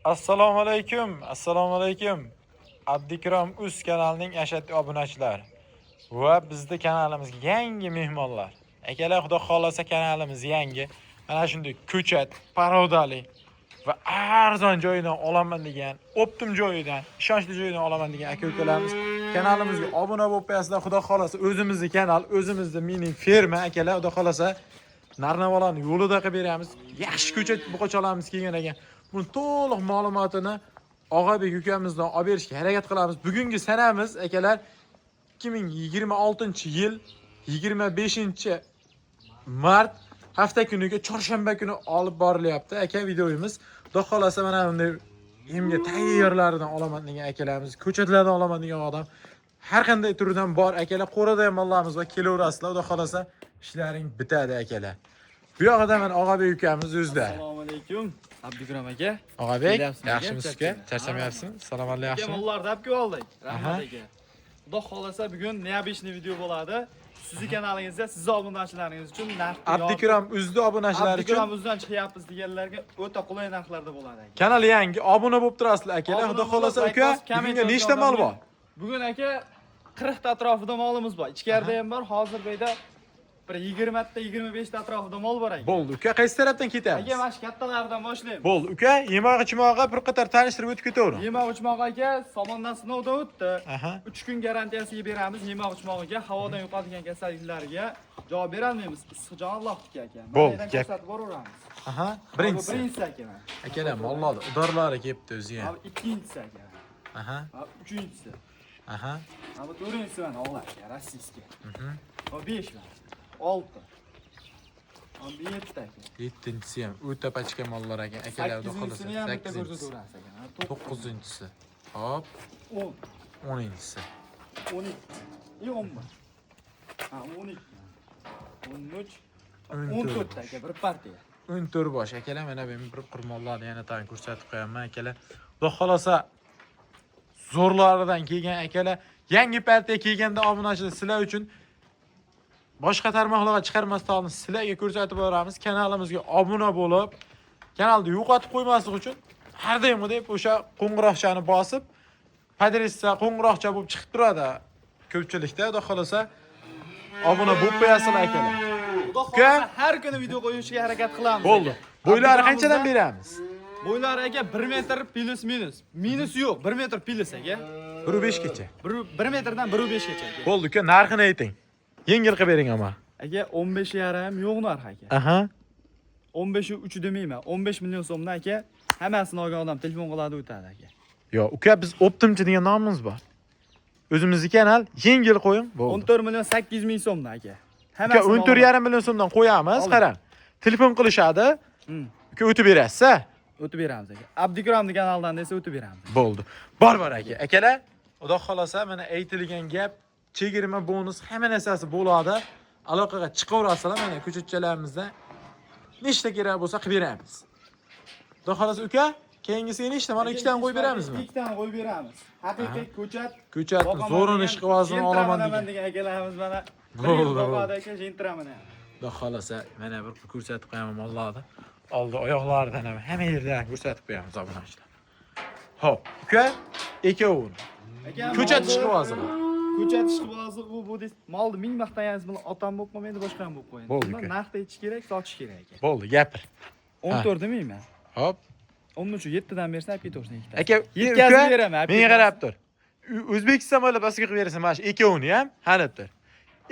Assalomu alaykum, assalomu alaykum. Abdikrom Uz kanalining ashaddiy obunachilari va bizni kanalimizga yangi mehmonlar. Akalar, xudo xolasa kanalimiz yangi. Mana shunday ko'chat, parodali va arzon joyidan olaman degan, оптом joyidan, ishonchli joyidan olaman degan aka-ukalarimiz kanalimizga obuna bo'lib qo'yasizlar. Xudo xolasa o'zimizni kanal, o'zimizni mini ferma akalar, xudo xolasa Narnavolani yo'lida qilib beramiz. Yaxshi ko'chat buqachalarimiz kelgan ekan. Buni to'liq ma'lumotini Og'abek ukamizdan olib berishga harakat qilamiz. Bugungi sanamiz akalar 2026-yil 25 mart hafta kuniga chorshanba kuni olib borilyapti aka videomiz. Xudo xolasa mana bunday emga tayyorlaridan olaman degan akalarimiz, ko'chatlardan olaman degan odam har qanday turidan bor akalar, qo'rada ham mollarimiz va kelaverasizlar. Xudo xolasa ishlaring bitadi akalar. Bu yog'ida mana Og'abek ukamiz o'zlari. Assalomu alaykum Abdikrom aka. Og'abek, Kelyapsizmi aka? yaxshimisiz uka? Charchamayapsizmi? Salomatlik Aka, yaxshimi? mollarni olib kelib oldik. Rahmat Aha. aka. Xudo xolasa bugun необычный video bo'ladi. Sizni kanalingizda sizni obunachilaringiz uchun narx Abdikrom uzni obunachilari uchun Abdikrom uzdan chiqyapmiz deganlarga o'ta qulay narxlarda bo'ladi aka. kanal yangi, obuna bo'lib turasizlar akalar. Obuna Xudo xolasa bo'lib, uka, like bosib, komment bugunga nechta yozgan mol bor? Bugun aka 40 ta atrofida molimiz bor. Ichkarida ham bor, hozir bu yerda bir 20 ta 25 ta atrofida mol bor aka. Bo'ldi uka, qaysi tarafdan ketamiz? Aka, mana shu kattalardan boshlaymiz. Bo'ldi uka, yemog'i ichmog'i bir qator tanishtirib o'tib ketavering. Yemoq ichmoq aka somondan sinovdan o'tdi. 3 kun garantiyasiga beramiz yemoq ichmog'iga, havodan yuqadigan kasalliklarga javob berolmaymiz. Issiq jon Allohniki aka. Bo'ldi, Mana gap. ko'rsatib boraveramiz. Aha, Bu birinchisi. birinchisi aka mana. Akalar, mollarni udorlari kelibdi o'zi ham. Bu ikkinchisi aka. Aha, Bu uchinchisi. aha. Bu to'rtinchisi mana o'g'lar aka, российский. Bu 5 mana. 6. Bu 7 aka. Yettinchisi ham o'ta pachka mollar ekan akalar, xudo xolasa. Sakkizinchisini ham bitta Sakkizinchisi. ko'rsataveramiz aka. Mana 9, To'qqizinchisi. Hop, 10, 10-inchisi. 12, и 11. Ha, 12. 13, 14. 14 aka bir partiya. 14 bosh akalar, mana men bir qurmonlarni yana tag'in ko'rsatib qo'yaman akalar. Xudo xolasa zo'rlaridan kelgan akalar, yangi partiya kelganda obunachilar sizlar uchun boshqa tarmoqlarga chiqarmasdan oldin sizlarga ko'rsatib boramiz. Kanalimizga obuna bo'lib, kanalni yo'qotib qo'ymaslik uchun har doimgidek o'sha qo'ng'iroqchani bosib, подписаться qo'ng'iroqcha bo'lib chiqib turadi ko'pchilikda. Xudo xolasa obuna bo'lib qo'yasizlar akalar. Xudo Uka? xohlasa har kuni video qo'yishga harakat qilamiz. Bo'ldi. Aka. Bo'ylari Abdikrom qanchadan uzdan beramiz? Bo'ylari aka 1 metr плюс минус. Minus yo'q, 1 metr плюс aka. 1.5 gacha. 1 metrdan 1.5 gacha aka. Bo'ldi uka, narxini ayting. Yengil qilib bering ammo. Aka 15,5 yo'q narx aka. Aha. 15 3 demayman. 15 million so'mdan aka hammasini olgan odam telefon qiladi o'tadi aka. Yo'q, uka, biz оптом chi degan nomimiz bor. O'zimizni kanal, yengil qo'ying. Bo'ldi. 14 million 800 ming so'mdan aka. Uka, Hammasini 14,5 million so'mdan qo'yamiz, Oling. qarang. Telefon qilishadi. Uka, o'tib berasiz-a? O'tib beramiz aka. Abdikrom kanalidan desa o'tib beramiz. Bo'ldi. Bor bor aka. Akalar, xudo xolasa mana aytilgan gap, chegirma, bonus hamma narsasi bo'ladi. Aloqaga chiqaverasizlar, mana ko'chatchalarimizda nechta kerak bo'lsa qilib beramiz. Xudo xolasa uka, keyingisiga nechta? Mana ikkitani qo'yib beramizmi? Ikkitani qo'yib beramiz. Haqiqiy ko'chat. Ko'chatni zo'rini ishqibozini olaman degan. Degan akalarimiz mana. Bo'ldi, Bo'ldi, bo'ldi. aka, jentra mana. Xudo xolasa mana bir ko'rsatib qo'yaman mollarni. Oldi oyoqlaridan ham hamma yerdan ko'rsatib qo'yamiz obunachilar. Xo'p, uka, ikkovini. Aka, Ko'chat molni- ishqibozini. Ko'chat ishqibozi u bu deysiz. Molni ming maqtaganingiz bilan otam bo'lib qolmaydi, boshqa ham bo'lib qo'yadi. Bo'ldi, Bundan uka. narxni aytish kerak, sotish kerak aka. Bo'ldi, gapir. 14 demayman. Hop. 13 7 dan bersa olib ketaversin ikkita. Aka, Yetkazib uka, beraman, olib menga ketasiz. qarab tur. O'zbekiston bo'ylab pastga qilib berasan mana shu ikkovini ham, hanib tur.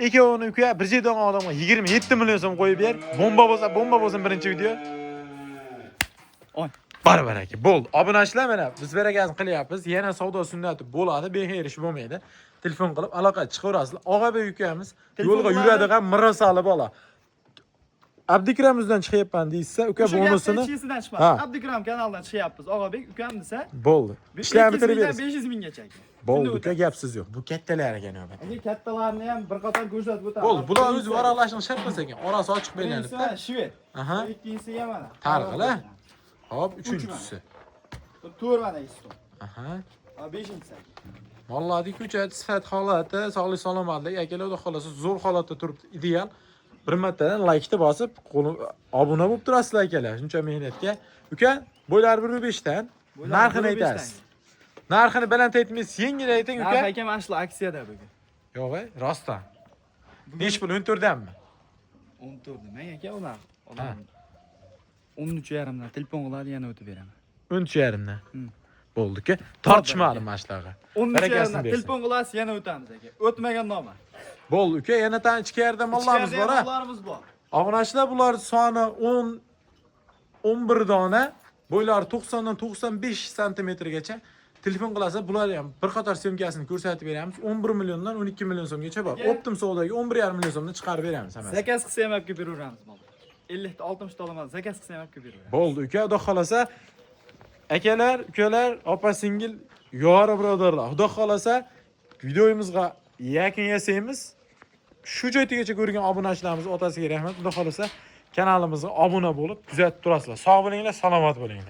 Ikkovini uka bir joydan odamga 27 million so'm qo'yib ber. Bomba bo'lsa, bomba bo'lsin birinchi video. Oy. Baravar aka, bo'ldi. Obunachilar, mana biz barakasini qilyapmiz. Yana savdo sunnati bo'ladi, bexair ish bo'lmaydi. Telefon qilib aloqa chiqaverasizlar. Og'abek ukamiz Telefon yo'lga qiladi. yuradigan mirosali bola. Abdikram uzdan chiqyapman deyishsa, uka O'sha bonusini gapni ichisidan chiqmadi. Ha. Abdikrom kanalidan chiqyapmiz. Og'abek ukam desa, bo'ldi. Ishlarni bitirib 200 mingdan berasiz. 500 minggacha aka. Bo'ldi, Shunda uka, o'tadi. gap so'z yo'q. Bu kattalar ekan navbat. Aka, kattalarni ham bir qator ko'rsatib o'tamiz. Bo'ldi, bular o'zi varaqlashni shart emas ekan. Orasi ochiq Birinchisi bellanibdi. mana shved. Aha. Ikkinchisiga mana. Targ'il-a? Hop, uchinchisi. To'rt mana iston. Aha. Ha, beshinchisi aka. Mollarning ko'chati, sifat holati, sog'lik salomatlik akalar, xudo xolasa zo'r holatda turibdi, ideal. Bir martadan laykni bosib, obuna bo'lib turasizlar akalar. Shuncha mehnatga. Uka, bo'ylari 1.5 dan. Bo'ylari Narxini 15 aytasiz. tanga. Narxini baland aytmaysiz, yengil ayting Narx uka. aka mana shu aksiyada bugun. Yo'q, rostdan. Nechi pul? 14 danmi? 14 demang aka ular. Odam 13,5 dan telefon qiladi, yana o'tib beraman. 13,5 dan. Hmm. Bo'ldi uka. Tortishmadim mana shularga. 13,5 Barakasini dan bersin. telefon qilasiz, yana o'tamiz aka. O'tmagan nomar. Bo'ldi uka, yana tan ichkarida mollarimiz bor ha. Mollarimiz bor. Obunachilar, bular soni 10 11 dona, bo'ylari 90 dan 95 santimetrgacha. Telefon qilasa, bular ham bir qator syomkasini ko'rsatib beramiz. 11 milliondan 12 million so'mgacha bor. Aka. Optim savdoga 11,5 million so'mdan chiqarib beramiz hammasini. Zakaz qilsa ham olib kelib beraveramiz molni. 50 ta 60 ta olaman, zakaz qilsa ham olib kelib beraveramiz. Bo'ldi uka, xudo xolasa akalar, ukalar, opa singil, yori birodarlar, xudo xolasa videomizga yakun yasaymiz. Shu joygacha ko'rgan obunachilarimiz otasiga rahmat. Xudo xolasa kanalimizga obuna bo'lib kuzatib turasizlar. Sog' bo'linglar, salomat bo'linglar.